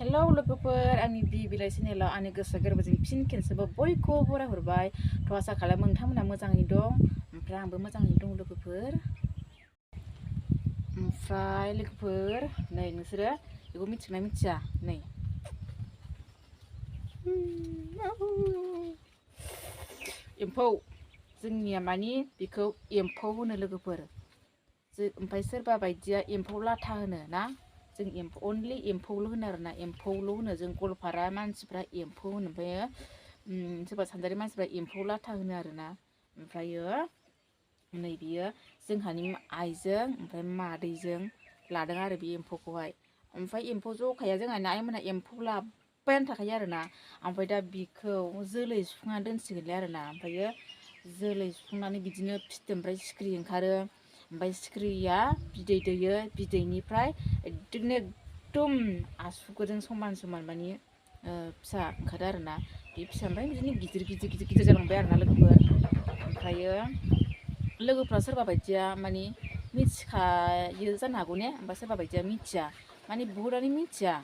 Hello लोगोफोर आंनि बिलाइ चेनेलाव आंनि गोसो गोरबोजों फिन खेनसेबो बयखौबो बरायहरबाय थ' आसा खालामो नोंथांमोना मोजाङै दं ओमफ्राय आंबो मोजाङै दं लोगोफोर। ओमफ्राय लोगोफोर नै नोंसोरो बेखौ मिथिगोना मिथिया नै एम्फौ जोंनिया मानि बेखौ एम्फौ होनो लोगोफोर ओमफ्राय सोरबा बायदिया एम्फौ लाथा होनो ना जों अनलि एम्फौल' होनो आरोना एम्फौल' होनो जों गवालपारा मानसिफ्रा एम्फौ होनो ओमफ्राय सोरबा सानजारि मानसिफ्रा एम्फौ लाथा होनो आरोना। ओमफ्रायो नै बियो जोंहानि आइजों ओमफ्राय मादैजों लादों आरो बे एम्फौखौहाय ओमफ्राय एम्फौ जखाया जोंहानि आइमोना एम्फौ लाबायानो थाखायो आरोना ओमफ्राय दा बिखौ जोलै सुखांना दोनसिगोनलै आरोना ओमफ्रायो जोलै सुखांनानै बिदिनो फिथोबनिफ्राय सिखिरि ओंखारो ओमफ्राय सिखिरिया बिदै दैयो बिदैनिफ्राय एकदम आसुगुरजों समान समान मानि फिसा ओंखारो आरोना बे फिसानिफ्राय बिदिनो गिदिर गिदिर गिदिर गिदिर जालांबाय आरोना लोगोफोर। ओमफ्रायो लोगोफ्रा सोरबा बायदिया मानि मिथिखायो जानो हागौ ने ओमफ्राय सोरबा बायदिया मिथिया मानि बुहुदानो मिथिया।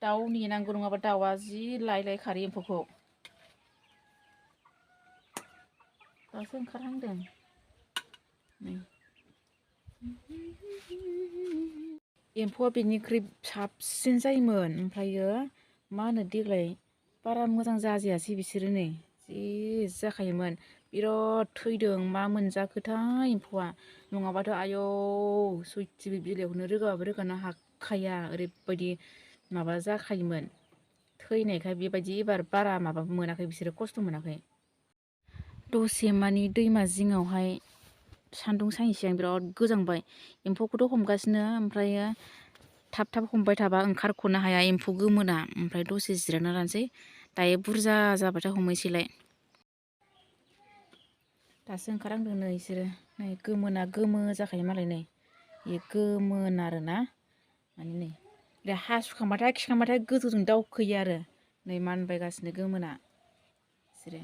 दाउ नेनांगौ नङाबा दाउआ जि लाय लाय खारो एम्फौखौ दासो ओंखारहांदों नै एम्फौआ बेनिख्रुइ साबसिन जायोमोन ओमफ्रायो मा होनो देग्लाय बारा मोजां जाजायासै बिसोरो नै जि जाखायोमोन बिराद थैदों मा मोनजाखोथाय एम्फौआ नङाबाथ' आयौ सयथि बिलाइखौनो रोगाबाबो रोगानो हाखाया ओरैबायदि माबा जाखायोमोन थैनायखाय बेबायदि एबार बारा माबा मोनाखै बिसोरो खस्थ' मोनाखै। दसे मानि दैमा जिङावहाय सान्दुं सायिसें बिराद गोजांबाय एम्फौखौथ' हमगासिनो ओमफ्रायो थाब थाब हमबाय थाबा ओंखारख'नो हाया एम्फौ गोमोना ओमफ्राय दसे जिरायना लानोसै दायो बुरजा जाबाथाय हमहैसैलाय। दासो ओंखारहांदों नै बिसोरो नै गोमोना गोमो जाखायो मालाय नै बे गोमोन आरोना माने नै बे हासुखांबाथाय खिखांबाथाय गोजौजों दावखोयो आरो नै मानबायगासिनो गोमोना बिसोरो।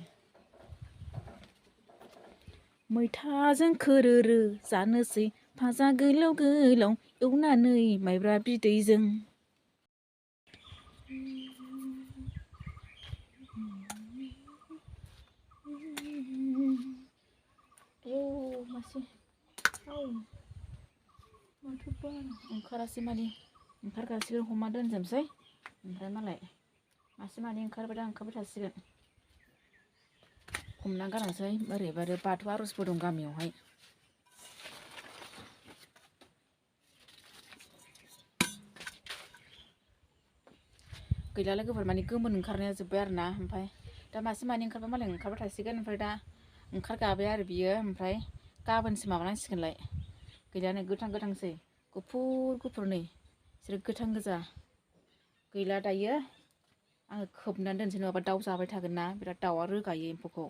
मैथाजों खोरोरो जानोसै फाजा गोलाव गोलाव एवनानै माइब्रा बिदैजों। आयौ मासे माथो बारा ओंखारासै माने ओंखारगासिगोन हमना दोनजोबसै ओमफ्राय मालाय मासे मानै ओंखारबाय दा ओंखारबाय थासिगोन हमना गालांसै ओरैबा आरो बाथौ आर'जबो दं गामियावहाय। गैला लोगोफोर माने गोमोन ओंखारनाया जोब्बाय आरोना ओमफ्राय दा मासे मानै ओंखारबा मालाय ओंखारबाय थासिगोन ओमफ्राय दा ओंखारगाबाय आरो बियो ओमफ्राय गाबोनसो माबानांसिगोनलाय गैला नै गोथां गोथांसै गुफुर गुफुर नै बिसोरो गोथां गोजा गैला दायो आङो खोबनानै दोनसै नङाबा दाउ जाबाय थागोन ना बिराद दाउआ रोगायो एम्फौखौ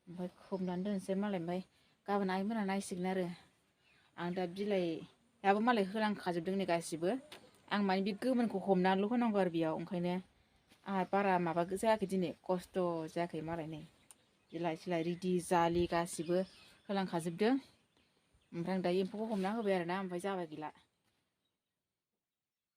ओमफ्राय खोबनानै दोनसै मालाय ओमफ्राय गाबोन आइमोना नायसिगोन आरो आं दा बिलाइयाबो मालाय होलांखाजोबदों नै गासिबो आं माने बे गोमोनखौ हमनानैल' होनांगौ आरो बेयाव ओंखायनो आंहा बारा माबा जायाखै दिनै खस्थ' जायाखै मालाय नै बिलाइ सिलाइ रेडि जालि गासिबो होलांखाजोबदों ओमफ्राय आं दायो एम्फौखौ हमना होबाय आरोना ओमफ्राय जाबाय गैला।